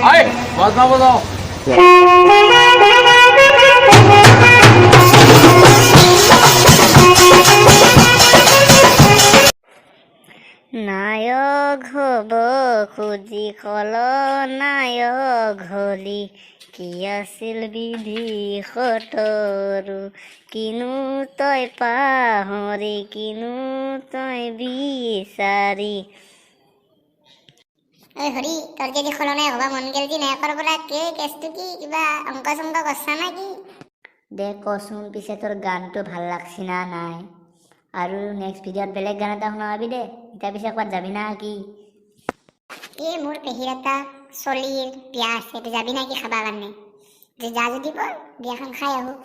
আই বাজনা বজাও। নায়ক হব খুজি খলনায়ক হলি, কি আছিল বিধি সতৰু, কিনো তই পাহৰি, কিনো তই বিচাৰি। ঐ হৰি, তোৰ যদি খলনায়ক হ'বা মন গেল যি নায়কৰ পৰা কে কেছটো কি, কিবা অংক চংক কৰছা না কি? দে কচোন, পিছে তোৰ গানটো ভাল লাগছি না নাই? আৰু নেক্সট ভিডিঅ'ত বেলেগ গান এটা শুনাবি দে। এতিয়া পিছে ক'ৰবাত যাবি না কি? এই মোৰ পেহীৰ এটা চলিৰ বিয়া আছে, তই যাবি না কি খাবা কাৰণে? যে যা যদি বল, বিয়াখন খাই আহোঁ।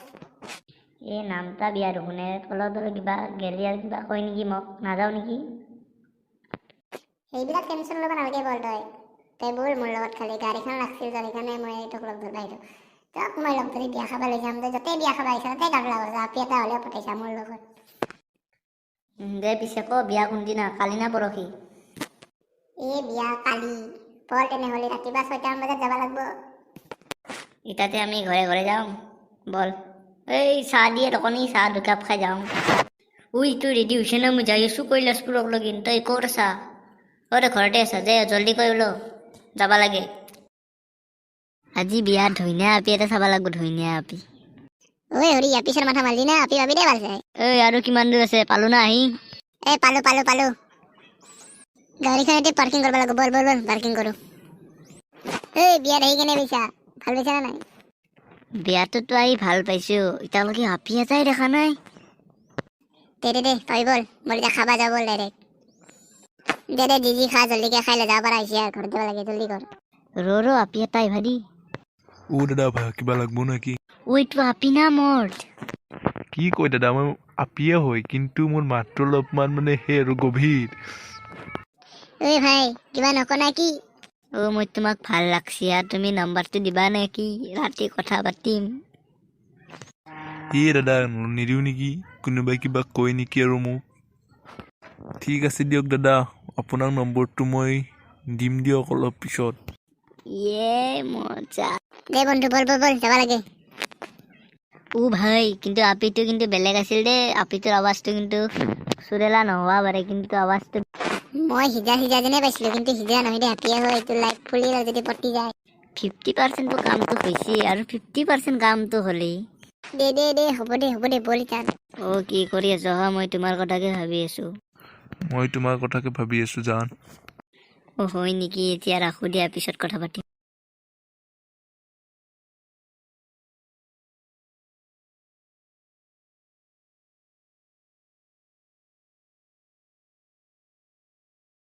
এই নামটা বিয়া দেখোন, তলত কিবা গেলি আৰু কিবা কয় নেকি মোক, নাযাওঁ নেকি? সেইবিলাক টেনশ্যন ল'ব নালাগে, বল তই। তই বল মোৰ লগত খালি, গাড়ীখন লাগছিল তোৰ, সেইকাৰণে মই তোক লগ ধৰিব আহিলোঁ। তোক মই লগ ধৰি বিয়া খাব লৈ যাম। তই য'তেই বিয়া খাব আহিছ তাতেই গাটো লাগছ, আপি এটা হ'লেও পঠাইছা মোৰ লগত। দে পিছে ক, বিয়া কোনদিনা, কালি না পৰহি? এই বিয়া কালি। বল তেনেহ'লে, ৰাতিপুৱা 6টামান বজাত যাব লাগিব। ইতাতে আমি ঘৰে ঘৰে যাওঁ বল। এই চাহ দিয়ে দোকানী, চাহ দুকাপ খাই যাওঁ। উই, তোৰ ৰেডি হৈছে না? মই যাই আছোঁ কৈলাশপুৰক লগিন। তই ক'ত আছা? অ' তই ঘৰতে আছা যে, জল্দি কৰি ল, যাব লাগে। আজি বিয়াত ধুনীয়া আপি এটা চাব লাগিব, ধুনীয়া আপি। ঐ হৰি, আপিছৰ মাথা মাৰলি না? আপি পাবি দে ভাল চাই। ঐ, আৰু কিমান দূৰ আছে? পালো না আহি? এই পালো পালো পালো। গাড়ীখন এতিয়া পাৰ্কিং কৰিব লাগিব। বল বল বল, পাৰ্কিং কৰোঁ। এই বিয়াত আহি কেনে পাইছা? ভাল পাইছা না নাই? বিয়াটোতো আহি ভাল পাইছো, এতিয়ালৈকে আপি এটাই দেখা নাই। দে দে দে, পাবি বল। বল, এতিয়া খাবা যাব, বল ডাইৰেক্ট। দে দে, যি যি খা জল্দিকে খাই লৈ যাব পৰা হৈছে আৰু ঘৰত যাব লাগে, জল্দি কৰ। ৰ ৰ, আপি এটা আহিবা দি। ও দাদা ভাই, কিবা লাগব নেকি? ঐ, তো আপি না মোৰ? কি কয় দাদা, মই আপিয়ে হয়, কিন্তু মোৰ মাতটো অলপমান মানে সেই আৰু গভীৰ। ঐ ভাই, কিবা নক না কি? অ' মই তোমাক ভাল লাগছি আৰু তুমি নম্বৰটো দিবা নেকি? ৰাতি কথা পাতিম। এই দাদা, নিদিওঁ নেকি, কোনোবাই কিবা কয় নেকি আৰু মোক। ঠিক আছে দিয়ক দাদা, আপোনাক নম্বৰটো মই দিম দিয়ক অলপ পিছত। ইয়ে মজা। দে বন্ধু, বল বল বল, যাব লাগে। ও ভাই, কিন্তু আপিটো কিন্তু বেলেগ আছিল দেই। আপিটোৰ আৱাজটো কিন্তু সুৰেলা নোহোৱা পাৰে, কিন্তু আৱাজটো মই সিজা সিজা যেনে পাইছিলো, কিন্তু সিজা নহয় দে, হাতীয়ে হয়। এইটো লাইট ফুলি যদি পটি যায়। 50%টো কামটো হৈছে আৰু 50% কামটো হ'লেই। দে দে দে, হ'ব দে, হ'ব দে, বল এতিয়া। অ' কি কৰি আছ হা? মই তোমাৰ কথাকে ভাবি আছো। মই তোমাৰ কথাকে ভাবি আছোঁ জান। অ' হয় নেকি? এতিয়া ৰাখো দিয়া, পিছত কথা পাতিম।